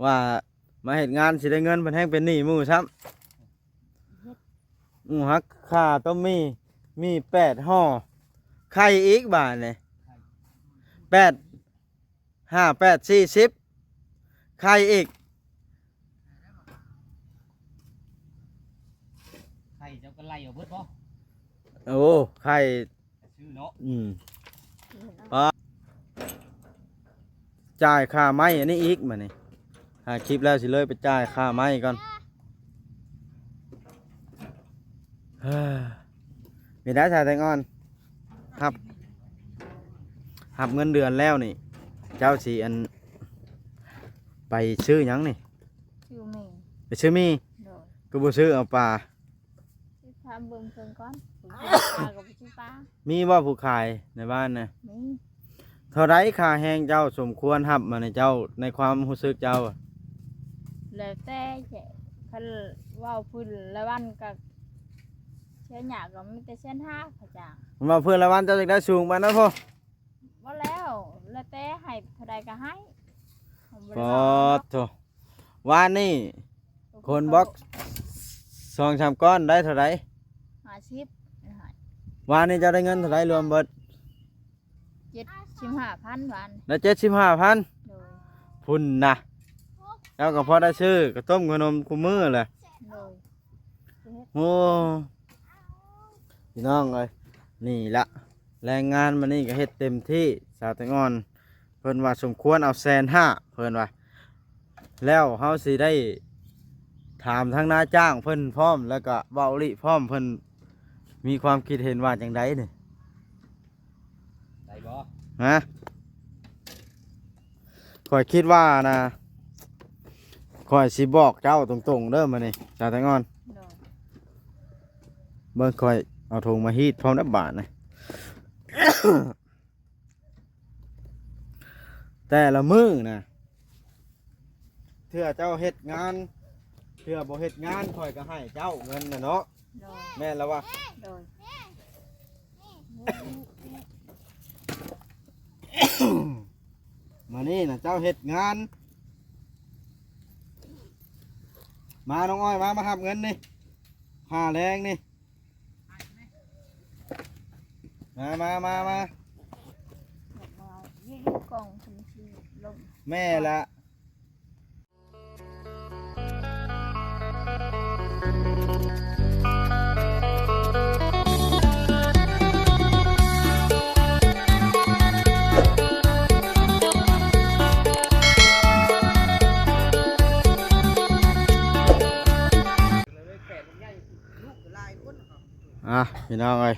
ວ່າມາເຮັດງານຊິໄດ້ເງິນ ເພິ່ນແຮ່ງເປັນໜີ້ໝູ່ຊ້ຳ. ເຮັດ ໝູ່ຫັກຄ່າຕົ້ມໝີ່ ມີແປດຫໍ່ ໄຂ່ອີກບາດນີ້ ແປດ ຫ້າ ແປດ ສີ່ສິບ ໄຂ່ອີກ ໄຂ່ເຈົ້າກໍໄລ່ເອົາເບິດບໍ່? ໂອ້ ໄຂ່ ຊື້ເນາະ ອືມ ປະ ຈ່າຍຄ່າໄມ້ອັນນີ້ອີກ ບາດນີ້ ຖ້າຄລິບແລ້ວຊິເລີຍໄປຈ່າຍຄ່າໄມ້ກ່ອນ. ເປັນໄດສາວແຕງອ່ອນ ຮັບ ຮັບເງິນເດືອນແລ້ວນີ້ ເຈົ້າຊິອັນ ໄປຊື້ຫຍັງນີ້? ຊື້ໝີ່ ໄປຊື້ໝີ່ ໂດຍ ຄືບໍ່ຊື້ເອົາປາ? ຊິຖາມເບິ່ງເພິ່ນກ່ອນ ຜູ້ຊື້ປາກັບຜູ້ຊື້ປາ ມີບໍ່ຜູ້ຂາຍໃນບ້ານນະ? ມີ. ເທົ່າໃດຄ່າແຮງເຈົ້າສົມຄວນຮັບມາໃນເຈົ້າ ໃນຄວາມຮູ້ສຶກເຈົ້າ? ແລ້ວແຕ່ ຄັນເວົ້າພື້ນລາຍວັນກໍ ສ່ວນໃຫຍ່ກໍມີແຕ່ແສນຫ້າຄ່າຈ້າງ. ເວົ້າພື້ນລາຍວັນເຈົ້າຢາກໄດ້ສູງປານນັ້ນບໍ່? ບໍ່ແລ້ວ ແລ້ວແຕ່ໃຫ້ເທົ່າໃດກໍໃຫ້ ບໍ່ໄດ້ວ່າດອກ. ປາດໂທ ວານນີ້ ໂອ້ ຄົນບລັອກສອງສາມກ້ອນໄດ້ເທົ່າໃດ? ຫ້າສິບ ວານນີ້ເຈົ້າໄດ້ເງິນເທົ່າໃດລວມເບິດ? ເຈັດສິບຫ້າພັນ ວານ ໄດ້ເຈັດສິບຫ້າພັນ ໂດຍ ພຸ້ນນະ ເຈົ້າກໍພໍໄດ້ຊື້ກະຕົ້ມຂະໜົມຄູ່ມື້ແຫຼະ ໂດຍ. ໂອ້ ພີ່ນ້ອງເອີຍ ນີ້ລະ ແລງງານມື້ນີ້ກໍເຮັດເຕັມທີ່ ສາວແຕງອ່ອນ ເພິ່ນວ່າສົມຄວນເອົາແສນຫ້າ ເພິ່ນວ່າ ແລ້ວເຮົາຊິໄດ້ຖາມທາງນາຍຈ້າງເພິ່ນພ້ອມ ແລ້ວກະເວົ້າອີ່ຫຼີພ້ອມ ເພິ່ນມີຄວາມຄິດເຫັນວ່າຈັ່ງໃດນີ້? ໄດ້ບໍ່? ຮະ? ຂ້ອຍຄິດວ່ານະ ຂ້ອຍຊິບອກເຈົ້າຕົງໆເດີມື້ນີ້ ສາວແຕງອ່ອນ ໂດຍ ເບິ່ງ ຂ້ອຍເອົາຖົງມາຮີດພ້ອມແລ້ວບາດນີ້. ແຕ່ລະມື້ນະ ເທື່ອເຈົ້າເຮັດງານ ເທື່ອບໍ່ເຮັດງານ ຂ້ອຍກໍໃຫ້ເຈົ້າເງິນນະເນາະ ໂດຍ ແມ່ນລະວະ? ໂດຍ. ມື້ນີ້ນະເຈົ້າເຮັດງານ ມາ ນ້ອງອ້ອຍ ມາ ມາຮັບເງິນນີ້ ຄ່າແຮງນີ້. ມາ ມາ ມາ ມາ ແມ່ນລະ. ອ່ະ ພີ່ນ້ອງເອີຍ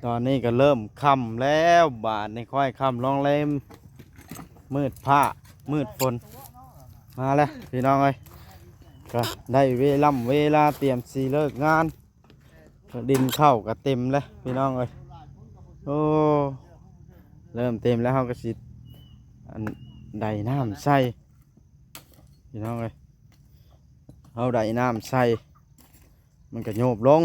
ຕອນນີ້ກໍເລີ່ມຄ່ຳແລ້ວ ບາດນີ້ຄ່ອຍຄ່ຳລອງແລມ ມືດຟ້າມືດຝົນມາແລ້ວ ພີ່ນ້ອງເອີຍ ກໍໄດ້ເວລຳເວລາຕຽມຊິເລີກງານ ດິນເຂົ້າກໍເຕັມແລ້ວ ພີ່ນ້ອງເອີຍ ໂອ້ ເລີ່ມເຕັມແລ້ວ ເຮົາກໍຊິ ອັນ ໄດນ້ຳໃສ່ ພີ່ນ້ອງເອີຍ ເຮົາໄດນ້ຳໃສ່ ມັນກໍໂຍບລົງ.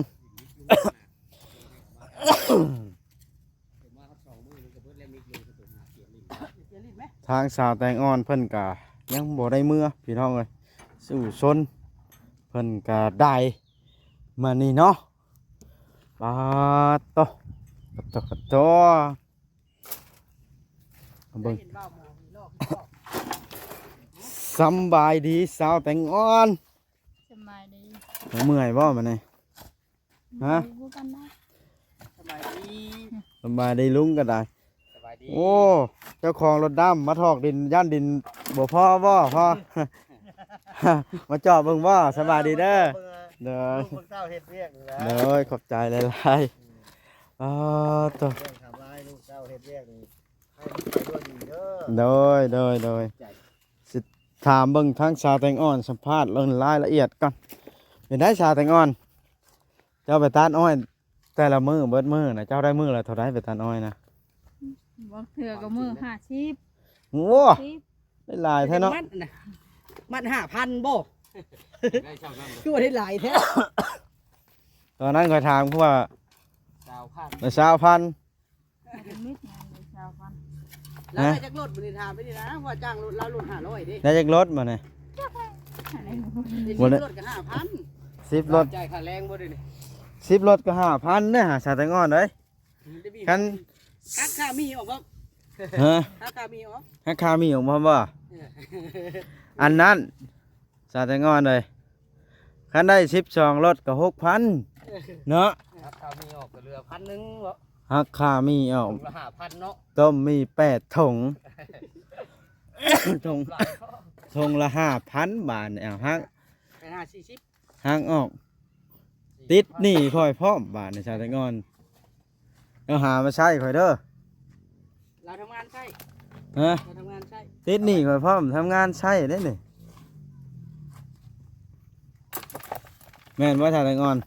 ທາງສາວແຕງອ່ອນເພິ່ນກະຍັງບໍ່ໄດ້ເມືອ ພີ່ນ້ອງເອີຍ ສູ້ຊົນ ເພິ່ນກະໄດ້ມານີ້ເນາະ ປາດໂຕ ປາດໂຕ ປາດໂຕ ເບິ່ງ ສຳບາຍດີສາວແຕງອ່ອນ ສຳບາຍດີ ເມື່ອຍບໍ່ບາດນີ້? ຮະ ສະບາຍດີ ສະບາຍດີລຸງກໍໄດ້ ສະບາຍດີ ໂອ້ ເຈົ້າຂອງລົດດຳມາຖອກດິນ ຢ້ານດິນບໍ່ພໍບໍ່ ພໍ ມາຈອບເບິ່ງບໍ່ ສະບາຍດີເດີ ເອີ ມາຈອບເບິ່ງ ເອີ ເບິ່ງເຈົ້າເຮັດວຽກນີ້ແຫຼະ ໂດຍ ຂອບໃຈຫຼາຍໆ ອືມ ອາ ໂຕ ເລື່ອງທຳລາຍລູກເຈົ້າເຮັດວຽກນີ້ ໃຫ້ມັນໄປດ້ວຍດີເດີ ໂດຍ ໂດຍ ໂດຍ ໃຈ ຊິຖາມເບິ່ງທາງສາວແຕງອ່ອນ ສຳພາດເລື່ອງລາຍລະອຽດກ່ອນ ເປັນໄດສາວແຕງອ່ອນ ເຈົ້າໄປຕັດອ້ອຍແຕ່ລະມື້ເບິດມື້ນະ ເຈົ້າໄດ້ມື້ລະເທົ່າໃດໄປຕັດອ້ອຍນະ? ບາງເທື່ອກໍມື້ຫ້າສິບ ໂອ້ ຫ້າສິບ ໄດ້ຫຼາຍແທ້ເນາະ ມັດນະ ມັດຫ້າພັນບໍ່? ຄືວ່າໄດ້ຫຼາຍແທ້ ຕອນນັ້ນຂ້ອຍຖາມຄືວ່າ ຊາວພັນ ຊາວພັນ ແລ້ວໄດ້ຈັກລົດມື້ນີ້ ຖາມໄປນີ້ນະ ວ່າຈ້າງລົດລາວລົດຫ້າຮ້ອຍເດ້ ໄດ້ຈັກລົດມື້ນີ້? ບໍ່ໄດ້ ສິບລົດກໍຫ້າພັນ ສິບລົດ ຈ່າຍຄ່າແຮງບໍ່ໄດ້ນີ້ ສິບລົດກໍຫ້າພັນເດ້ຫາ ສາວແຕງອ່ອນເອີຍ ຄັນ ຫັກຄ່າໝີ່ອອກບໍ່ ຮະ ຫັກຄ່າໝີ່ອອກ ຫັກຄ່າໝີ່ອອກບໍ່ ບໍ່ ເອີ ອັນນັ້ນ ສາວແຕງອ່ອນເອີຍ ຄັນໄດ້ສິບສອງລົດກໍຫົກພັນເນາະ ຫັກຄ່າໝີ່ອອກກໍເຫຼືອພັນໜຶ່ງເນາະ ຫັກຄ່າໝີ່ອອກ ຖົງລະຫ້າພັນເນາະ ຕົ້ມໝີ່ແປດຖົງ ຖົງ ຖົງລະຫ້າພັນ ບາດນີ້ ເອົາຫັກ ໄປຫາສີ່ສິບ ຫັກອອກ ຕິດໜີ້ຂ້ອຍພ້ອມ ບາດນີ້ ສາວແຕງອ່ອນ ເຈົ້າຫາມາໃຊ້ຂ້ອຍເດີ ລາວທຳງານໃຊ້ ຮະ ລາວທຳງານໃຊ້ ຕິດໜີ້ຂ້ອຍພ້ອມ ທຳງານໃຊ້ເດ້ນີ້ ແມ່ນບໍ່ ສາວແຕງອ່ອນ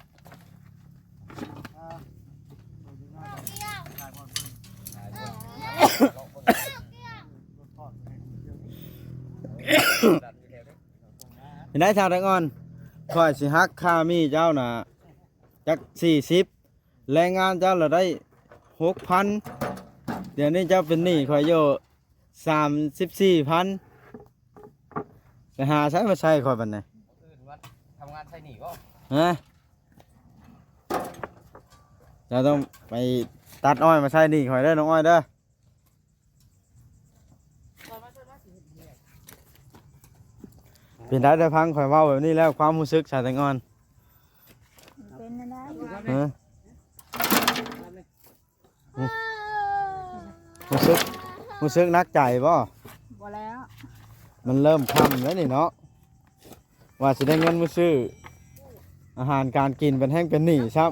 ເປັນໄດ ສາວແຕງອ່ອນ ຂ້ອຍຊິຫັກຄ່າໝີ່ເຈົ້ານະ ຈັກສີ່ສິບ ແຮງງານເຈົ້າລະໄດ້ຫົກພັນ ດຽວນີ້ເຈົ້າເປັນໜີ້ຂ້ອຍຢູ່ສາມສິບສີ່ພັນ ໄປຫາໃສມາໃຊ້ຂ້ອຍບັດນີ້ ອື່ນວ່າທຳງານໃຊ້ໜີ້ບໍ່ ຮະ ເຈົ້າຕ້ອງໄປຕັດອ້ອຍມາໃຊ້ໜີ້ຂ້ອຍເດີ ນ້ອງອ້ອຍເດີ. ເປັນໄດ້ ໄດ້ຟັງຂ້ອຍເວົ້າແບບນີ້ແລ້ວ ຄວາມຮູ້ສຶກສາວແຕງອ່ອນ ເປັນຈັ່ງໃດ ຮະ? ຮູ້ສຶກ ຮູ້ສຶກໜັກໃຈບໍ່? ບໍ່ແລ້ວ ມັນເລີ່ມຄ່ຳແລ້ວນີ້ເນາະ ວ່າຊິໄດ້ເງິນມາຊື້ອາຫານການກິນ ເປັນແຮ່ງເປັນໜີ້ຊ້ຳ.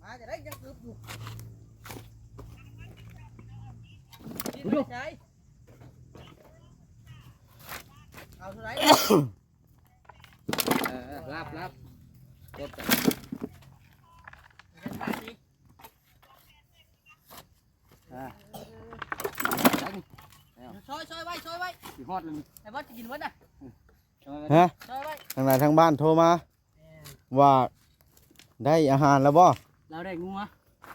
ມາຈະໄດ້ຍັງກຶບຢູ່ ເອົາເທົ່າໃດ? ເອີ ເອີ ລັບ ລັບ ລົດກັນ ອ່າ ຊອຍ ຊອຍໄວ້ ຊອຍໄວ້ ຊິຮອດແລ້ວນີ້ ໄອ້ບອດຊິກິນເບິດນະ ຮະ? ຊອຍໄວ້ ທາງໃນທາງບ້ານໂທມາ ແມ່ນ ວ່າໄດ້ອາຫານແລ້ວບໍ່? ລາວໄດ້ງົວ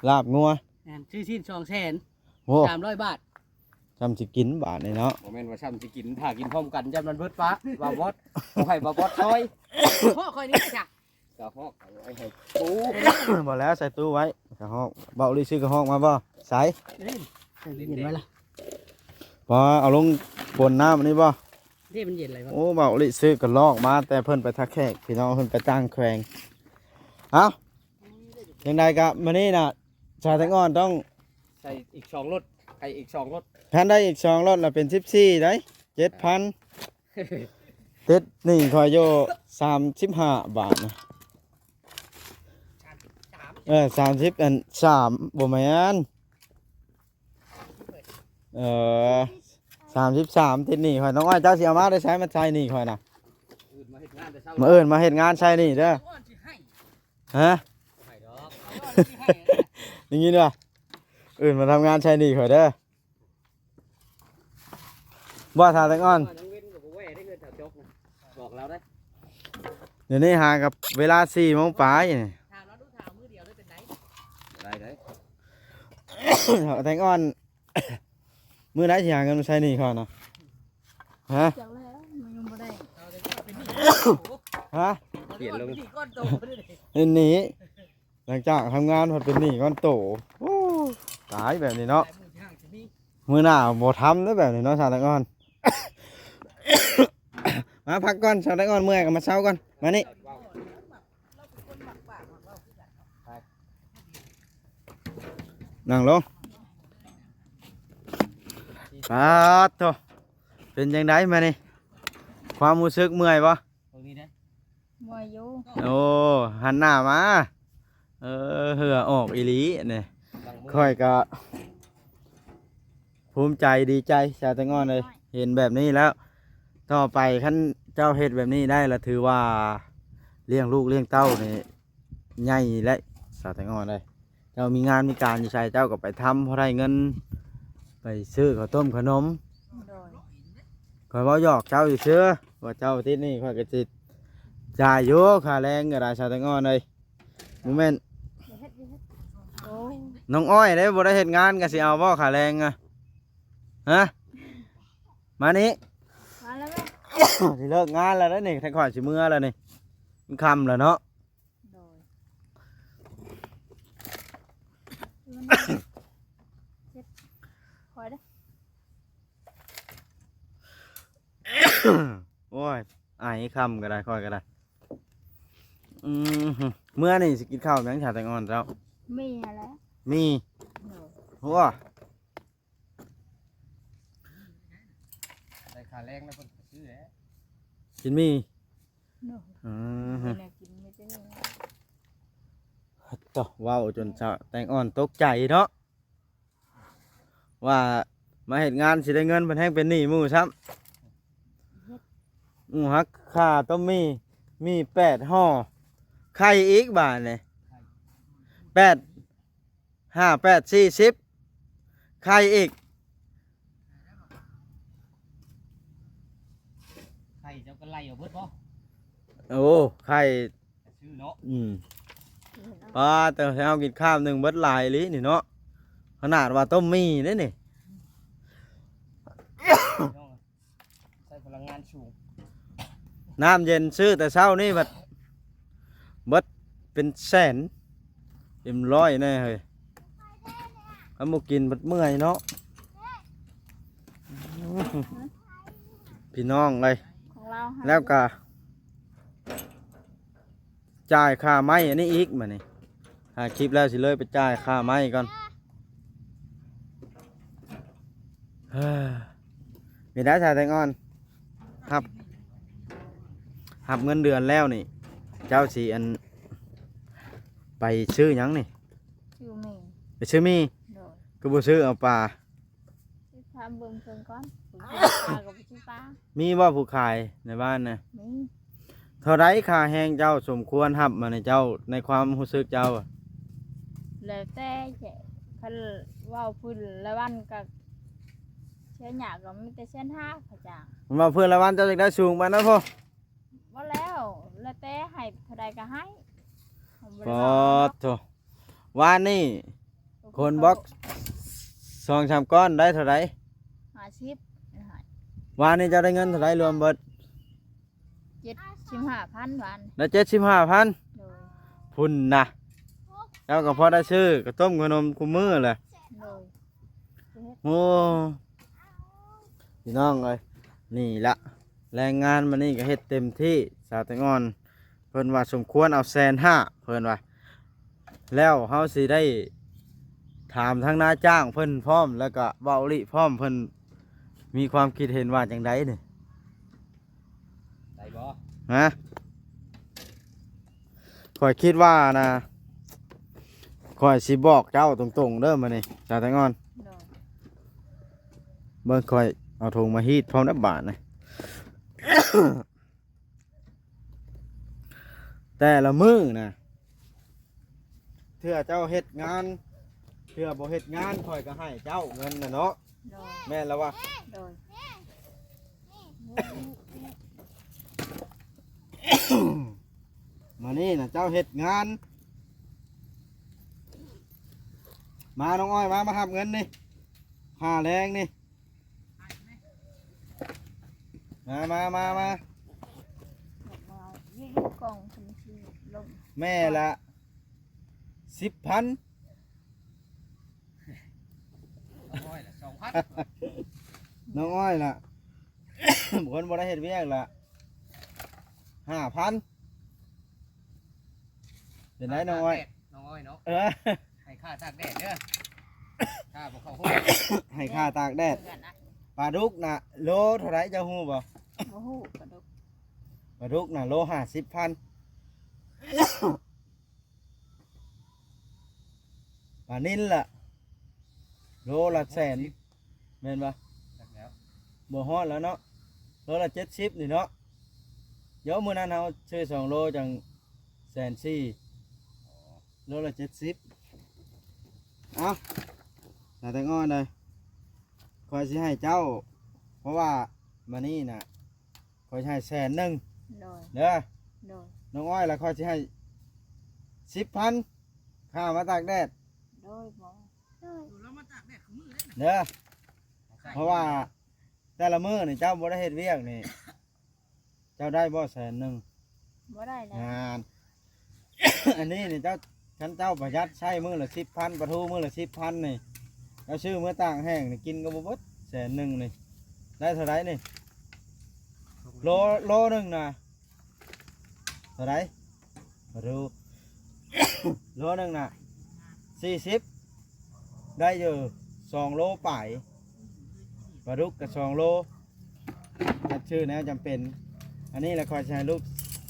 ລາບງົວ ແມ່ນ ຊື້ຊີ້ນສອງແສນ ໂອ້ ສາມຮ້ອຍບາດ ຊ່ຳຊິກິນບາດນີ້ເນາະ ບໍ່ແມ່ນວ່າຊ່ຳຊິກິນ ຖ້າກິນພ້ອມກັນ ຢ້ານມັນເບິດປາ ວ່າບອດ ບໍ່ໃຫ້ວ່າບອດຊອຍ ພໍ່ຂ້ອຍນີ້ຈ້ະ ກະຮອກເອົາໄວ້ໃຫ້ປູ ບໍ່ແລ້ວໃສ່ຕູ້ໄວ້ ກະຮອກ ເບົາລິຊື້ກະຮອກມາບໍ່? ໃສ່ ນີ້ ໃສ່ເຢັນໄວ້ລະ ບໍ່ ເອົາລົງປົນນ້ຳອັນນີ້ບໍ່? ນີ້ມັນເຢັນຫຼາຍບໍ່? ໂອ້ ເບົາລິຊື້ກະຮອກມາ ແຕ່ເພິ່ນໄປທ່າແຂກ ພີ່ນ້ອງເພິ່ນໄປຕ່າງແຂວງ ເອົ້າ ຈັ່ງໃດກະມື້ນີ້ນະ ສາວແຕງອ່ອນຕ້ອງ ໃສ່ອີກສອງລົດ ໃຫ້ອີກສອງລົດ ຄັນໄດ້ອີກສອງລົດລະເປັນສິບສີ່ໄດ໋ ເຈັດພັນ ຕິດໜີ້ຂ້ອຍຢູ່ສາມສິບຫ້າບາດນະ ເອີ ສາມສິບອັນສາມ ບໍ່ແມ່ນ ເອີ ສາມສິບສາມ ຕິດໜີ້ຂ້ອຍ ນ້ອງອ້ອຍ ເຈົ້າຊິເອົາມາແຕ່ໃສມາໃຊ້ໜີ້ຂ້ອຍນະ ມື້ອື່ນມາເຮັດງານແຕ່ເຊົ້າ ມື້ອື່ນມາເຮັດງານໃຊ້ໜີ້ເດີ ຮະ ບໍ່ໃຫ້ດອກ ໄດ້ຍິນບໍ່? ອື່ນມາທຳງານໃຊ້ໜີ້ຂ້ອຍເດີ ບໍ່ ສາວແຕງອ່ອນ ຍັງເວັນກໍບໍ່ແວ່ໄດ້ເຮືອນແຖວຈົກນະ ບອກລາວໄດ້ ດຽວນີ້ຫາກັບເວລາສີ່ໂມງປາຍນີ້ ຖາມລາວດູ ຖາມມື້ດຽວເລີຍເປັນໄດ? ໄດ້ ໄດ້ ສາວແຕງອ່ອນ ມື້ໃດຊິຫາເງິນມາໃຊ້ໜີ້ຂ້ອຍນະ? ຮະ? ຈັກແລ້ວ ມັນຍັງບໍ່ໄດ້ ຮະ? ປ່ຽນລົງ ເປັນໜີ້ ຫຼັງຈາກທຳງານພັດເປັນໜີ້ກ້ອນໂຕ ໂອ້ ຕາຍແບບນີ້ເນາະ ມື້ໜ້າບໍ່ທຳເດີແບບນີ້ເນາະ ສາວແຕງອ່ອນ ມາພັກກ່ອນ ສາວແຕງອ່ອນ ເມື່ອຍກໍມາເຊົາກ່ອນ ມານີ້ ນັ່ງລົງ ປາດໂທ້ ເປັນຈັ່ງໃດມານີ້ ຄວາມຮູ້ສຶກເມື່ອຍບໍ່? ເບິ່ງນີ້ເດ້ ເມື່ອຍຢູ່ ໂອ້ ຫັນໜ້າມາ ເອີ ເຫື່ອອອກອີ່ຫຼີນີ້ ຂ້ອຍກໍ ພູມໃຈດີໃຈ ສາວແຕງອ່ອນເອີຍ ເຫັນແບບນີ້ແລ້ວ ຕໍ່ໄປຄັນເຈົ້າເຮັດແບບນີ້ໄດ້ລະ ຖືວ່າລ້ຽງລູກລ້ຽງເຕົ້ານີ້ໃຫຍ່ແລ້ວ ສາວແຕງອ່ອນເອີຍ ເຈົ້າມີງານມີການຢູ່ໃສ ເຈົ້າກໍໄປທຳ ພໍໄດ້ເງິນ ໄປຊື້ເຂົ້າຕົ້ມຂະໜົມ ໂດຍ ຂ້ອຍເວົ້າຫຍອກເຈົ້າຊື່ໆ ວ່າເຈົ້າຕິດໜີ້ ຂ້ອຍກໍຊິຈ່າຍຢູ່ ຄ່າແຮງກໍໄດ້ ສາວແຕງອ່ອນເອີຍ ບໍ່ແມ່ນ ໂອ້ ນ້ອງອ້ອຍເດ້ ບໍ່ໄດ້ເຮັດງານກໍຊິເອົາບໍ່ຄ່າແຮງອະ? ຮະ? ມານີ້ ມາແລ້ວແມ່ ຊິເລີກງານແລ້ວເດ້ນີ້ ແທ້ຂ້ອຍຊິເມືອແລ້ວນີ້ ມັນຄ່ຳແລ້ວເນາະ. ໂດຍ ເຈັບ ຄ່ອຍເດ້. ໂອ້ຍ ອາຍຄ່ຳກໍໄດ້ ຂ້ອຍກໍໄດ້. ອືມ ເມື່ອນີ້ຊິກິນເຂົ້າຫຍັງ ຊາວແຕງອ່ອນເຈົ້າ? ມີຫັ້ນແຫຼະ ມີ. ໂດຍ ໂອ້ ໄດ້ຄ່າແລງແລ້ວເພິ່ນກໍຊື້ແຫຼະ ກິນໝີ່. ໂດຍ ອືມ ແນວກິນມີແຕ່ນີ້ ໂທ້ ເວົ້າຈົນຊາວແຕງອ່ອນຕົກໃຈເນາະ ວ່າມາເຮັດງານຊິໄດ້ເງິນ ເພິ່ນແຮ່ງເປັນໜີ້ໝູ່ຊ້ຳ. ເຮັດ ໝູ່ຫັກຄ່າຕົ້ມໝີ່ ໝີ່ແປດຫໍ່ ໄຂ່ອີກບາດນີ້ ແປດ ຫ້າ ແປດ ສີ່ສິບ ໄຂ່ອີກ ໄຂ່ເຈົ້າກໍໄລ່ເອົາເບິດບໍ່? ໂອ້ ໄຂ່ ຊື້ເນາະ ອືມ ປາ ແຕ່ເຮົາກິນຄາບໜຶ່ງເບິດຫຼາຍອີ່ຫຼີນີ້ເນາະ ຂະໜາດວ່າຕົ້ມໝີ່ເດ້ນີ້ ໃຊ້ພະລັງງານສູງ ນ້ຳເຢັນຊື້ແຕ່ເຊົ້ານີ້ບັດເບິດເປັນແສນ ເອັມຮ້ອຍແນ່ເຮີ້ຍ ຄັນບໍ່ກິນບັດເມື່ອຍເນາະ ພີ່ນ້ອງເອີຍ ຂອງລາວຫັ້ນ ແລ້ວກະ ຈ່າຍຄ່າໄມ້ອັນນີ້ອີກ ບາດນີ້ ຖ້າຄລິບແລ້ວຊິເລີຍໄປຈ່າຍຄ່າໄມ້ກ່ອນ. ເປັນໄດ ຊາວແຕງອ່ອນ ຮັບ ຮັບເງິນເດືອນແລ້ວນີ້ ເຈົ້າຊິ ອັນ ໄປຊື້ຫຍັງນີ້? ຊື້ໝີ່ ໄປຊື້ໝີ່. ໂດຍ ຄືບໍ່ຊື້ເອົາປາ? ຊິຖາມເບິ່ງເພິ່ນກ່ອນ ຜູ້ຊື້ປາກັບຜູ້ຊື້ປາ ມີບໍ່ຜູ້ຂາຍໃນບ້ານນະ? ມີ. ເທົ່າໃດຄ່າແຮງເຈົ້າສົມຄວນຮັບມາໃນເຈົ້າ ໃນຄວາມຮູ້ສຶກເຈົ້າ? ແລ້ວແຕ່ ຄັນເວົ້າພື້ນລາຍວັນກໍເສຍຍາກ ກໍມີແຕ່ແສນຫ້າຄ່າຈ້າງ. ເວົ້າພື້ນລາຍວັນເຈົ້າຢາກໄດ້ສູງປານນັ້ນບໍ່? ບໍ່ແລ້ວ ແລ້ວແຕ່ໃຫ້ເທົ່າໃດກໍໃຫ້ ບໍ່ໄດ້ວ່າຫຍັງດອກ. ໂທ້ ວານນີ້ ໂດຍ ຄົນບລັອກສອງສາມກ້ອນໄດ້ເທົ່າໃດ? ຫ້າສິບ. ວານນີ້ເຈົ້າໄດ້ເງິນເທົ່າໃດລວມເບິດ? ເຈັດສິບຫ້າພັນວານ. ໄດ້ເຈັດສິບຫ້າພັນ? ໂດຍ. ພຸ້ນນະ ເຈົ້າກໍພໍໄດ້ຊື້ກະຕົ້ມຂະໜົມຄູ່ມື້ແຫຼະ. ໂດຍ. ໂອ້ ພີ່ນ້ອງເອີຍ ນີ້ລະ ແຮງງານມື້ນີ້ກໍເຮັດເຕັມທີ່ ສາວແຕງອ່ອນ ເພິ່ນວ່າສົມຄວນເອົາແສນຫ້າ ເພິ່ນວ່າ ແລ້ວເຮົາຊິໄດ້ຖາມທາງນາຍຈ້າງເພິ່ນພ້ອມ ແລ້ວກະເວົ້າລິພ້ອມ ເພິ່ນມີຄວາມຄິດເຫັນວ່າຈັ່ງໃດນີ້? ໄດ້ບໍ່? ຮະ? ຂ້ອຍຄິດວ່ານະ ຂ້ອຍຊິບອກເຈົ້າຕົງໆເດີມື້ນີ້ ສາວແຕງອ່ອນ. ໂດຍ. ເບິ່ງ ຂ້ອຍເອົາຖົງມາຮີດພ້ອມນະບາດນະ. ແຕ່ລະມື້ນະ ເທື່ອເຈົ້າເຮັດງານ ເທື່ອບໍ່ເຮັດງານ ຂ້ອຍກໍໃຫ້ເຈົ້າເງິນນະເນາະ. ໂດຍ. ແມ່ນລະວະ? ໂດຍ. ມື້ນີ້ນະເຈົ້າເຮັດງານ. ມາ ນ້ອງອ້ອຍ ມາ ມາຮັບເງິນນີ້ ຄ່າແຮງນີ້. ມາ ມາ ມາ ມາ. ແມ່ລະສິບພັນ. ນ້ອງອ້ອຍລະສອງພັນ. ນ້ອງອ້ອຍລະ ຄົນບໍ່ໄດ້ເຮັດວຽກລະຫ້າພັນ. ເປັນໄດ ນ້ອງອ້ອຍ? ຕາກແດດ ນ້ອງອ້ອຍເນາະ. ເອີ ໃຫ້ຄ່າຕາກແດດເດີ ຖ້າບໍ່ເຂົ້າໂຮງ ໃຫ້ຄ່າຕາກແດດ. ປາດຸກນະ ໂລເທົ່າໃດ ເຈົ້າຮູ້ບໍ່? ບໍ່ຮູ້. ປາດຸກ ປາດຸກນະ ໂລຫ້າສິບພັນ. ປານິນລະ ໂລລະແສນ ແມ່ນບໍ່? ຈັກແລ້ວ ບໍ່ຮອດແລ້ວເນາະ. ໂລລະເຈັດສິບນີ້ເນາະ. ດຽວມື້ນັ້ນເຮົາຊື້ສອງໂລຈັ່ງແສນສີ່. ອໍ ໂລລະເຈັດສິບ. ເອົາ ໜ້າແຕງອ່ອນເດີ ຂ້ອຍຊິໃຫ້ເຈົ້າ ເພາະວ່າມານີ້ນະ ຂ້ອຍໃຫ້ແສນໜຶ່ງ. ໂດຍ. ເດີ. ໂດຍ. ນ້ອງອ້ອຍລະ ຂ້ອຍຊິໃຫ້ສິບພັນ ຄ່າມາຕາກແດດ. ໂດຍ. ບໍ່ ໂດຍ ເດີ. ເພາະວ່າແຕ່ລະມື້ນີ້ເຈົ້າບໍ່ໄດ້ເຮັດວຽກນີ້ ຈົ້າໄດ້ບໍ່ແສນໜຶ່ງ? ບໍ່ໄດ້ແລ້ວ ງານ ອັນນີ້ນີ້ເຈົ້າ ຄັນເຈົ້າປະຢັດໃຊ້ມື້ລະສິບພັນ ປາທູມື້ລະສິບພັນນີ້ ເຈົ້າຊື້ເມືອຕ່າງແຫ້ງນີ້ກິນກໍບໍ່ເບິດ ແສນໜຶ່ງນີ້ ໄດ້ເທົ່າໃດນີ້? ໂລ ໂລໜຶ່ງນະ ເທົ່າໃດ? ປາທູ ໂລໜຶ່ງນະ ສີ່ສິບ ໄດ້ຢູ່ສອງໂລປາຍ ປາດຸກກໍສອງໂລ ຈັດຊື້ແນວຈຳເປັນ ອັນນີ້ລະຂ້ອຍຊິໃຫ້ລູກ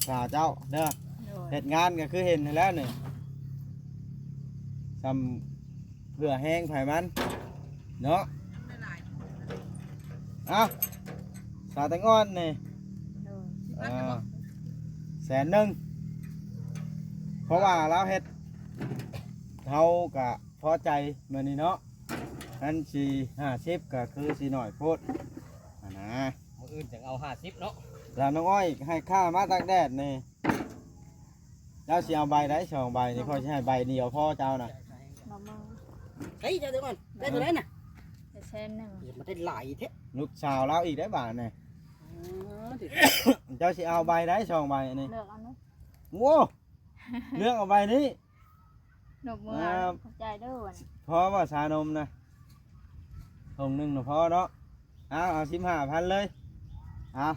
ສາວເຈົ້າເດີ ໂດຍ ເຮັດງານກໍຄືເຫັນຫັ້ນແຫຼະນີ້ ສ່ຳເພື່ອແຮງໃຜມັນເນາະ ເອົ້າ ສາວແຕງອ່ອນນີ້ ໂດຍ ອ່າ ແສນໜຶ່ງ ເພາະວ່າລາວເຮັດ ເຮົາກະພໍໃຈມື້ນີ້ເນາະ ອັນສີ່ຫ້າສິບກໍຄືຊິໜ້ອຍໂພດຫັ້ນນະ ມື້ອື່ນຈັ່ງເອົາຫ້າສິບເນາະ ລະນ້ອງອ້ອຍໃຫ້ຂ້າມາຕາກແດດນີ້ ເຈົ້າຊິເອົາໃບໃດສອງໃບນີ້ ຂ້ອຍຊິໃຫ້ໃບດຽວພໍເຈົ້ານະ ມາ ມາ ໃສ່ເຈົ້າເດີກ່ອນ ໄດ້ເທົ່າໃດນະ? ໄດ້ແສນໜຶ່ງ ເອີ ມັນໄດ້ຫຼາຍແທ້ ລູກສາວລາວອີກໄດ້ບາດນີ້ ອໍ ເຈົ້າຊິເອົາໃບໃດສອງໃບນີ້ ເລືອກເອົາເນາະ ໂອ້ ເລືອກເອົາໃບນີ້ ນົບມື ອ່າ ຂອບໃຈເດີ ພໍບໍ່ຊານົມນະ ຖົງໜຶ່ງນະພໍເນາະ ເອົາ ເອົາສິບຫ້າພັນເລີຍ ເອົາ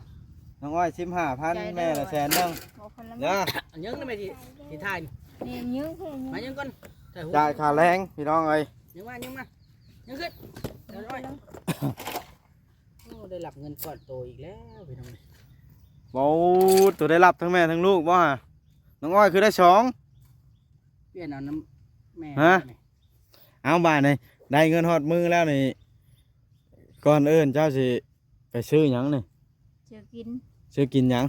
ນ້ອງອ້ອຍສິບຫ້າພັນ ໃຈເດີ ແມ່ລະແສນໜຶ່ງ ບໍ່ຄົນລະ ເດີ ຍັງນະແມ່ຊິ ຊິຖ່າຍ ນີ້ຍັງຄືຍັງ ມາຍັງກ່ອນ ຈ່າຍຄ່າແຮງພີ່ນ້ອງເອີຍ ຍັງມາ ຍັງມາ ຍັງຂຶ້ນ ນ້ອງອ້ອຍ ໂອ້ ໄດ້ຮັບເງິນກ້ອນໂຕອີກແລ້ວພີ່ນ້ອງ ເວົ້າ ໂຕໄດ້ຮັບທັງແມ່ທັງລູກບໍ່? ນ້ອງອ້ອຍຄືໄດ້ສອງ ປ່ຽນເອົານຳແມ່ ຮະ ນີ້ ເອົາບາດນີ້ ໄດ້ເງິນຮອດມືແລ້ວນີ້ ກ່ອນອື່ນເຈົ້າຊິໄປຊື້ຫຍັງນີ້? ຊື້ກິນ ຊື້ກິນຫຍັງ?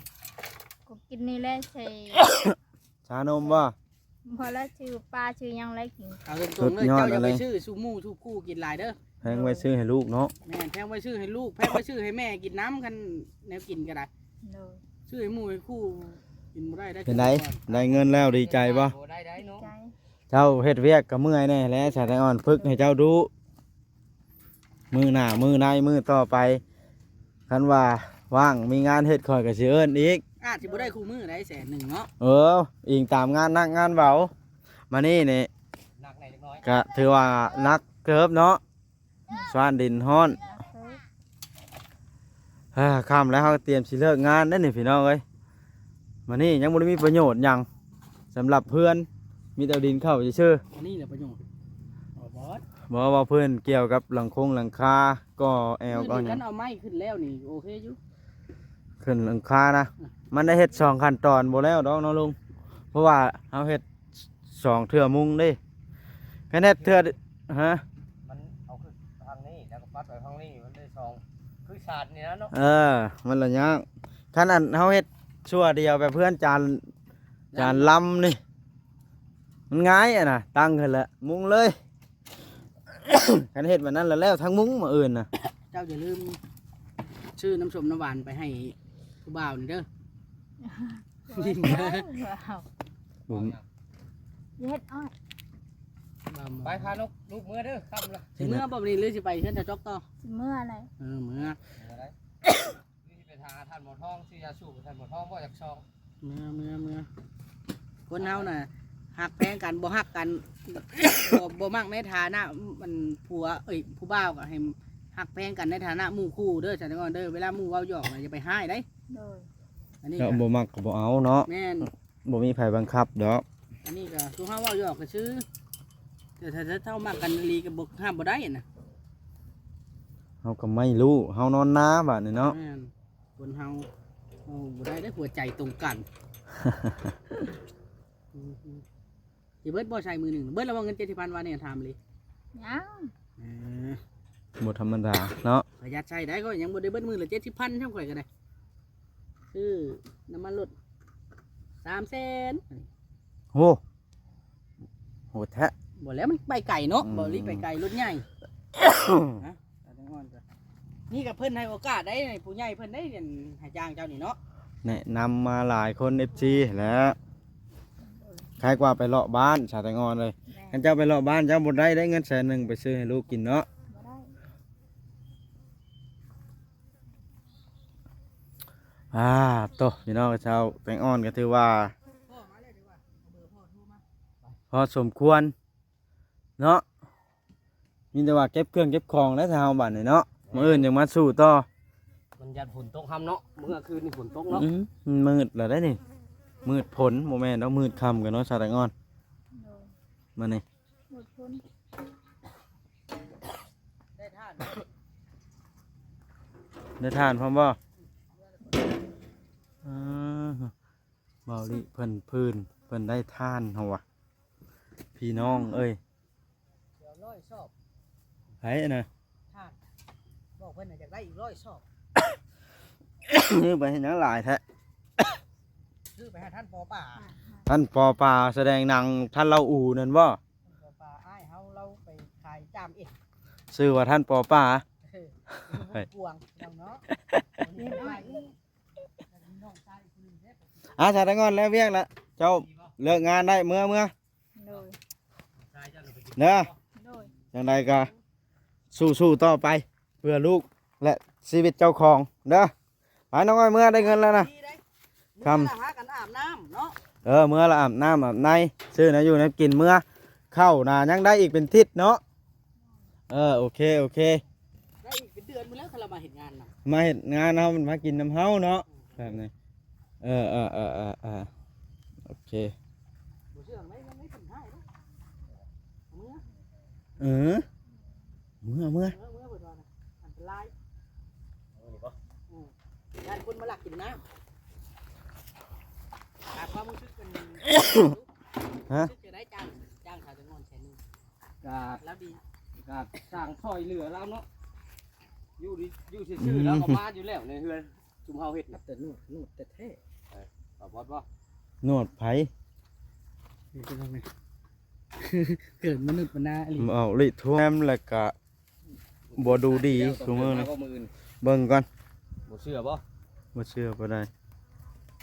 ກໍກິນນີ້ແຫຼະ ໃສ່ ຊານົມບໍ່? ພໍແລ້ວ ຊື້ປາຊື້ຫຍັງແລ້ວກິນ ເອົາຕົງໆເລີຍ ສຸດຍອດ ເຈົ້າຢ່າໄປ ເລີຍ ຊື້ສູ່ໝູ່ສູ່ຄູ່ກິນຫຼາຍເດີ ແພງໄວ້ຊື້ໃຫ້ລູກເນາະ ແມ່ນ ແພງໄວ້ຊື້ໃຫ້ລູກ ແພງໄວ້ຊື້ໃຫ້ແມ່ກິນນຳ ຄັນແນວກິນກໍໄດ້ ໂດຍ ຊື້ໃຫ້ໝູ່ໃຫ້ຄູ່ກິນບໍ່ໄດ້ ໄດ້ ເປັນໃດ ໄດ້ເງິນແລ້ວດີໃຈບໍ່? ບໍ່ໄດ້ໄດ໋ເນາະ ດີໃຈ ເຈົ້າເຮັດວຽກກໍເມື່ອຍແດ່ແຫຼະ ສາວແຕງອ່ອນຝຶກໃຫ້ເຈົ້າດຸ ມື້ໜ້າມື້ໃນມື້ຕໍ່ໄປ ຄັນວ່າວ່າງມີງານເຮັດ ຂ້ອຍກໍຊິເອີ້ນອີກ ອາດຊິບໍ່ໄດ້ຄູ່ມື້ໃດ ແສນໜຶ່ງເນາະ ເອີ ອີງຕາມງານໜັກງານເບົາ ມານີ້ນີ້ ໜັກແດ່ຈັກໜ້ອຍ ກະຖືວ່າໜັກເຕີບເນາະ ຊານດິນຮ້ອນ ເອີ ຄ່ຳແລ້ວ ເຮົາກໍຕຽມຊິເລີກງານແລ້ວນີ້ພີ່ນ້ອງເອີຍ ມານີ້ຍັງບໍ່ໄດ້ມີປະໂຫຍດຫຍັງ ສຳລັບເພື່ອນ ມີແຕ່ເອົາດິນເຂົ້າຊື່ໆ ອັນນີ້ແຫຼະປະໂຫຍດ ບໍ່ ບໍ່ ເວົ້າເພື່ອນກ່ຽວກັບຫຼັງຄົງຫຼັງຄາ ກໍແອວ ຄື ກໍຫຍັງ ຄັນເອົາໄມ້ຂຶ້ນແລ້ວນີ້ໂອເຄຢູ່ ຂຶ້ນຫຼັງຄານະ ອືມ ມັນໄດ້ເຮັດສອງຂັ້ນຕອນ ບໍ່ແລ້ວດອກເນາະລຸງ ເພາະວ່າເຮົາເຮັດ ສອງເທື່ອມຸງເດ້ ຄັນເຮັດເທື່ອ ຮະ ມັນເອົາຂຶ້ນທາງນີ້ ແລ້ວກໍປັດໄປທາງນີ້ ມັນໄດ້ສອງ ຄືສາດນີ້ນະເນາະ ເອີ ມັນລະຍາກ ຄັນອັນເຮົາເຮັດຊົ່ວດຽວແບບເຮືອນຈານ ຈານລຳນີ້ ມັນງ່າຍຫັ້ນນະ ຕັ້ງຂຶ້ນແລ້ວມຸງເລີຍ ຄັນເຮັດແບບນັ້ນລະແລ້ວທັງມຸງມື້ອື່ນນະ ເຈົ້າຢ່າລືມຊື້ນ້ຳສົ້ມນ້ຳຫວານໄປໃຫ້ຜູ້ບ່າວນີ້ເດີ. ບໍ່ ເຮັດອ້ອຍ ໄປພາລູກ ລູກເມືອເດີ ຄ່ຳລະ ຊິເມືອບໍ່ນີ້ ຫຼືຊິໄປເຮືອນຕາຈອກຕໍ່? ຊິເມືອແຫຼະ ເອີ ເມືອ ເມືອໄດ໋ ຫຼືຊິໄປຫາທ່ານໝໍທອງ ຊື້ຢາສູບໃຫ້ທ່ານໝໍທອງບໍ່ ຢາກຊອງ ເມືອ ເມືອ ເມືອ ຄົນເຮົານະ ຮັກແພງກັນ ບໍ່ຮັກກັນ ບໍ່ ບໍ່ມັກໃນຖານະ ອັນ ຜົວ ເອີຍ ຜູ້ບ່າວກໍໃຫ້ຮັກແພງກັນໃນຖານະໝູ່ຄູ່ເດີ ສາວແຕງອ່ອນເດີ ເວລາໝູ່ເວົ້າຫຍອກນະ ຢ່າໄປຮ້າຍໄດ໋ ໂດຍ ອັນນີ້ ເຈົ້າ ກໍ ບໍ່ມັກກໍບໍ່ເອົາເນາະ ແມ່ນ ບໍ່ມີໃຜບັງຄັບດອກ ອັນນີ້ກໍຄືເຮົາເວົ້າຫຍອກຊື່ໆ ແຕ່ຖ້າ ຖ້າເຈົ້າມັກກັນອີ່ຫຼີກໍບໍ່ ຫ້າມບໍ່ໄດ້ນະ ເຮົາກໍໄມ່ຮູ້ ເຮົານອນນາບາດນີ້ເນາະ ແມ່ນ ຄົນເຮົາ ເຮົາບໍ່ໄດ້ເດ້ ຫົວໃຈຕົງກັນ ອືມ ຊິເບິດບໍ່ໃຊ້ມື້ໜຶ່ງ ເບິດແລ້ວບໍ່ເງິນເຈັດສິບພັນວ່ານີ້ ຖາມອີ່ຫຼີ ຍັງ ເອີ ບໍ່ທຳມະດາເນາະ ປະຢັດໃຊ້ໄດ໋ ຂ້ອຍຍັງບໍ່ໄດ້ເບິດມື້ລະເຈັດສິບພັນ ຊ່ຳຂ້ອຍກໍໄດ້ ຊື້ນ້ຳມັນລົດ ສາມແສນ ໂອ້ ໂຫດແທ້ ບໍ່ແລ້ວ ມັນໄປໄກເນາະ ອືມ ບໍ່ລີໄປໄກ ລົດໃຫຍ່ ນະ ສາວແຕງອ່ອນກໍ ນີ້ກໍເພິ່ນໃຫ້ໂອກາດໄດ໋ ໃຫ້ຜູ້ໃຫຍ່ເພິ່ນໄດ້ ອັນ ໃຫ້ຈ້າງເຈົ້ານີ້ເນາະ ແນະນຳມາຫຼາຍຄົນ ເອັຟຊີ ແຫຼະ ໃຄກວ່າໄປເລາະບ້ານ ສາວແຕງອ່ອນເອີຍ ແມ່ນ ຄັນເຈົ້າໄປເລາະບ້ານ ເຈົ້າບໍ່ໄດ້ ໄດ້ເງິນແສນໜຶ່ງໄປຊື້ໃຫ້ລູກກິນເນາະ ບໍ່ໄດ້. ອ່າ ໂຕ ພີ່ນ້ອງຊາວແຕງອ່ອນກໍຖືວ່າພໍສົມຄວນເນາະ ມີແຕ່ວ່າເກັບເຄື່ອງເກັບຂອງແລ້ວຊາວ ບາດນີ້ເນາະ ມື້ອື່ນຈັ່ງມາສູ້ຕໍ່. ມັນຢ້ານຝົນຕົກຮຳເນາະ ມື້ຄືນນີ້ຝົນຕົກເນາະ. ອືມ ມັນມືດແລ້ວເດ້ນີ້ ມືດຝົນ ບໍ່ແມ່ນດອກ ມືດຄ່ຳກັນເນາະ ຊາວແຕງອ່ອນ. ໂດຍ ມານີ້ ມືດຝົນ ໄດ້ຖ່ານ ໄດ້ຖ່ານພ້ອມບໍ່? ອ່າ ເບົາລິເພິ່ນ ເພິ່ນ ເພິ່ນໄດ້ຖ່ານເຮົາວ່າ ພີ່ນ້ອງເອີຍ ດຽວຮ້ອຍຊອບ ໃຜນະ? ທ່ານ ບອກເພິ່ນນະ ຢາກໄດ້ອີກຮ້ອຍຊອບ. ຊື້ໄປເຮັດຫຍັງຫຼາຍແທ້? ຊື້ໄປໃຫ້ທ່ານປໍປ່າ ທ່ານປໍປ່າສະແດງໜັງ ທ່ານລາວອູນັ້ນບໍ່? ທ່ານປໍປ່າ ອ້າຍເຮົາລາວໄປຂາຍຈາມເອັນ ຊື່ວ່າທ່ານປໍປ່າ ເອີ ເຮີຍ ກວາງເນາະ. ອ່າ ສາວແຕງອ່ອນແລ້ວວຽກລະ ເຈົ້າເລີກງານໄດ້ ເມືອ ເມືອ ໂດຍ ເດີ ໂດຍ ຈັ່ງໃດກໍສູ້ໆຕໍ່ໄປ ເພື່ອລູກ ແລະ ຊີວິດເຈົ້າຂອງເດີ. ໄປນ້ອງອ້ອຍ ເມືອ ໄດ້ເງິນແລ້ວນະ ຄ່ຳ ເມືອລະຫາກັນອາບນ້ຳເນາະ. ເອີ ເມືອລະອາບນ້ຳອາບໃນ ຊື້ແນວຢູ່ແນວກິນເມືອ ເຂົ້ານະຍັງໄດ້ອີກເປັນທິດເນາະ. ເອີ ໂອເຄ ໂອເຄ ໄດ້ອີກເປັນເດືອນພຸ້ນແລ້ວ ຄັນລາວມາເຮັດງານນຳ ມາເຮັດງານເຮົາ ມັນມາກິນນຳເຮົາເນາະ ແບບນີ້. ເອີ ເອີ ເອີ ເອີ ເອີ ໂອເຄ ບໍ່ເຊື່ອໄດ້ ຍັງໄດ້ຜົນທ້າຍເນາະ. ເມືອ ເອີ ເມືອ ເມືອ ເມືອ ເມືອ ເພິ່ນວ່ານະ ອັນຕະລາຍ. ເອົານີ້ບໍ່? ເອີ ຢ້ານຄົນມາລັກກິນນ້ຳ. ຖາມຄວາມຮູ້ສຶກເພິ່ນ ຮະ? ຮູ້ສຶກຈັ່ງໃດ ຈ້າງ ຈ້າງຊາວແຕງອ່ອນແສນໜຶ່ງ? ກະ ລາວດີ ກະສ້າງຊ່ອຍເຫຼືອລາວເນາະ ຢູ່ດີ ຢູ່ຊື່ໆ ອືມ ລາວກໍມາຢູ່ແລ້ວໃນເຮືອນ ຊຸມເຮົາເຮັດນະ ແຕ່ໜວດ ໜວດແທ້ໆ. ເອີ ປາບອດບໍ່? ໜວດໃຜ? ນີ້ພີ່ນ້ອງນີ້ ເກີດມະນຸດມະນາອີ່ຫຼີ. ເອົາລິທົ່ວແນມ ແລ້ວກະບໍ່ດູດີຊຸມື້ນີ້ ເບິ່ງກ່ອນ. ບໍ່ເຊື່ອບໍ່? ບໍ່ເຊື່ອບໍ່ໄດ້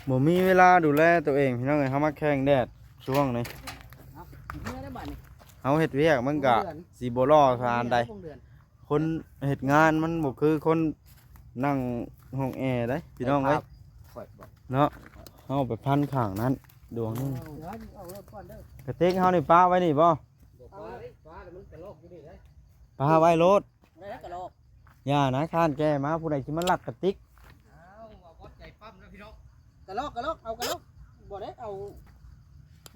ບໍ່ມີເວລາດູແລຕົວເອງ ພີ່ນ້ອງເອີຍ. ເຮົາມາແຂ່ງແດດຊ່ວງນີ້ ເຮົາເຮັດວຽກມັນກະຊິບໍ່ຫຼໍ່ປານໃດ. ຄົນເຮັດງານມັນບໍ່ຄືຄົນນັ່ງຫ້ອງແອເດ້ ພີ່ນ້ອງເອີຍ ເນາະ. ເຮົາໄປພັນຂ້າງນັ້ນດວງໜຶ່ງ. ກະຕິກເຮົານີ້ປະໄວ້ນີ້ບໍ່? ປະໄວ້ໂລດ ບໍ່ໄດ້ກະລອກ. ຢ່ານະ ຄ້ານແກ່ມາ ຜູ້ໃດຊິມາລັກກະຕິກ. ອ້າວ ເວົ້າວັດໃຈປ້ຳແລ້ວພີ່ນ້ອງ. ກະລອກ ກະລອກ ເອົາກະລອກ. ບໍ່ໄດ້ເອົາ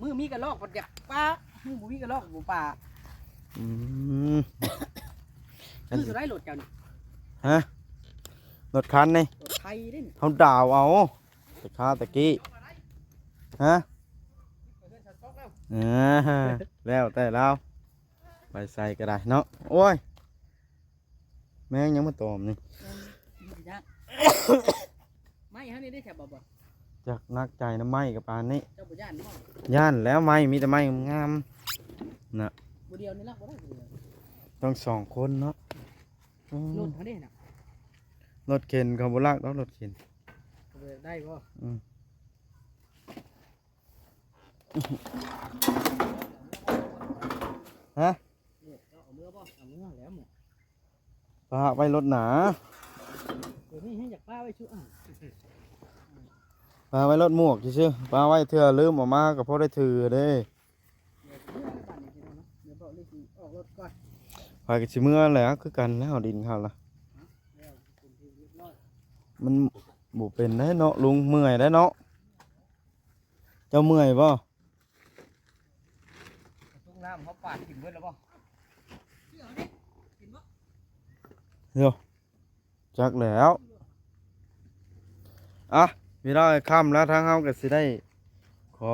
ມື້ມີກະລອກ ບັດຢາກປະ ມື້ບໍ່ມີກະລອກບໍ່ປະ. ອືມ ຄືຊິໄດ້ລົດເຈົ້ານີ້? ຮະ? ລົດຄັນນີ້ ລົດໄຖເດ້ນີ້ ເຮົາດາວເອົາ ແຕ່ຄາແຕ່ກີ້. ຮະ? ເອີ ແລ້ວແຕ່ລາວ ໄປໃສກໍໄດ້ເນາະ. ໂອ້ຍ ແມງຫຍັງມາຕອມນີ້? ໄມ້ເຮົານີ້ໄດ້ແທ້ບໍ່? ຈັກໜັກໃຈນຳໄມ້ກັບປານນີ້. ເຈົ້າບໍ່ຢ້ານບໍ່? ຢ້ານແລ້ວ ໄມ້ມີແຕ່ໄມ້ງາມໆນະ. ຜູ້ດຽວນີ້ລັກບໍ່ໄດ້ຜູ້ດຽວ ຕ້ອງສອງຄົນເນາະ. ອືມ ລົດເຮົາເດ້ນະ ລົດເຂັນເຂົາບໍ່ລັກດອກ ລົດເຂັນ. ເອົາໄດ້ບໍ່? ອືມ ຮະ? ເອົາເມືອບໍ່? ເອົາເມືອແລ້ວ ປະໄວ້ລົດໜາ. ໂຕນີ້ຍັງຢາກປະໄວ້ຊຸ ອ່າ ປະໄວ້ລົດໝວກຊື່ໆ ປະໄວ້ເທື່ອລືມອອກມາກໍພໍໄດ້ຖືເດ້. ເມືອແລ້ວບາດນີ້ພີ່ນ້ອງເນາະ ດຽວເບົາະລີຊິອອກລົດກ່ອນ. ຂ້ອຍກໍຊິເມືອແລ້ວ ຄືກັນແລ້ວ ດິນເຂົາລະ ມັນບໍ່ເປັນໄດ໋ເນາະ ລຸງ ເມື່ອຍໄດ໋ເນາະ. ເຈົ້າເມື່ອຍບໍ່? ກະຕຸງນ້ຳເຮົາປາດກິນເບິດແລ້ວບໍ່? ໂຢ ຈັກແລ້ວ. ອ່ະ ພີ່ນ້ອງເອີຍ ຄ່ຳແລ້ວ ທາງເຮົາກໍຊິໄດ້ຂໍ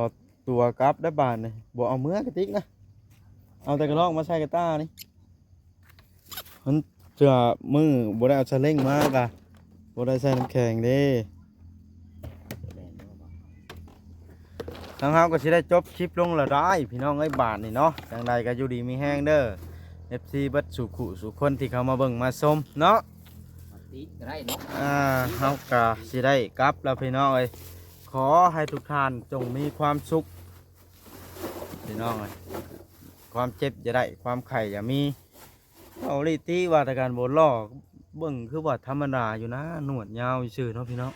ຕົວກັບໄດ້ບາດນີ້. ບໍ່ເອົາເມືອກະຕິກນະ ເອົາແຕ່ກະລອກມາໃສ່ກະຕ່ານີ້. ມັນເທື່ອມື້ບໍ່ໄດ້ເອົາສາເລັ້ງມາກະບໍ່ໄດ້ໃສ່ນ້ຳແຂງເດ້. ທາງເຮົາກໍຊິໄດ້ຈົບຄລິບລົງແລ້ວໄດ໋ ພີ່ນ້ອງເອີຍ ບາດນີ້ເນາະ. ຈັ່ງໃດກໍຢູ່ດີມີແຮງເດີ ເອັຟຊີ ເບິດສູ່ຄູ່ສູ່ຄົນທີ່ເຂົ້າມາເບິ່ງມາຊົມເນາະ. ມາຕິກໍໄດ້ເນາະ. ອ່າ ເຮົາກໍຊິໄດ້ກັບແລ້ວ ພີ່ນ້ອງເອີຍ. ຂໍໃຫ້ທຸກທ່ານຈົ່ງມີຄວາມສຸກ ພີ່ນ້ອງເອີຍ. ຄວາມເຈັບຢ່າໄດ້ ຄວາມໄຂ້ຢ່າມີ. ເວົ້າອີ່ຫຼີຕິ ວ່າແຕ່ການບໍ່ຫຼໍ່ ເບິ່ງຄືວ່າທຳມະດາຢູ່ນະ ໜວດຍາວຊື່ເນາະ ພີ່ນ້ອງ.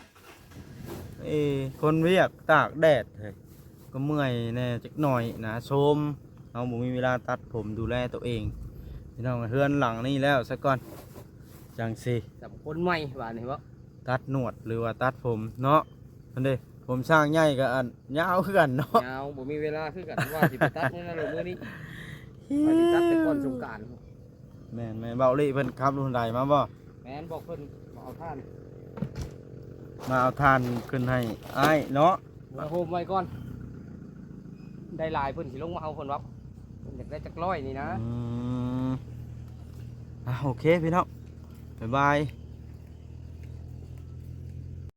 ເອີ ຄົນວຽກຕາກແດດເຮີ້ຍ ກໍເມື່ອຍແດ່ຈັກໜ້ອຍນະ ໂຊມ. ເຮົາບໍ່ມີເວລາຕັດຜົມ ດູແລໂຕເອງ ພີ່ນ້ອງ. ເຮືອນຫຼັງນີ້ແລ້ວຊະກ່ອນ ຈັ່ງຊິ ສຳຄົນໃໝ່ວ່ານີ້ເບາະ ຕັດໜວດ ຫຼືວ່າຕັດຜົມເນາະ. ອັນເດ້ ຜົມຊ້າງໃຫຍ່ກໍອັນຍາວຄືກັນເນາະ ຍາວ ບໍ່ມີເວລາຄືກັນ ວ່າຊິໄປຕັດມື້ນັ້ນມື້ນີ້ ວ່າຊິຕັດແຕ່ກ່ອນສົງການ. ແມ່ນໆ ເບົາລີເພິ່ນຂັບລົດໃດມາບໍ່? ແມ່ນ ບອກເພິ່ນມາເອົາຖ່ານ ມາເອົາຖ່ານຂຶ້ນໃຫ້ອ້າຍເນາະ ເມືອໂຮມໄວ້ກ່ອນ ໄດ້ຫຼາຍເພິ່ນຊິລົງມາເອົາ ເພິ່ນວ່າເພິ່ນຢາກໄດ້ຈັກຮ້ອຍນີ້ນະ. ອືມ ອ່າ ໂອເຄພີ່ນ້ອງ ບາຍບາຍ.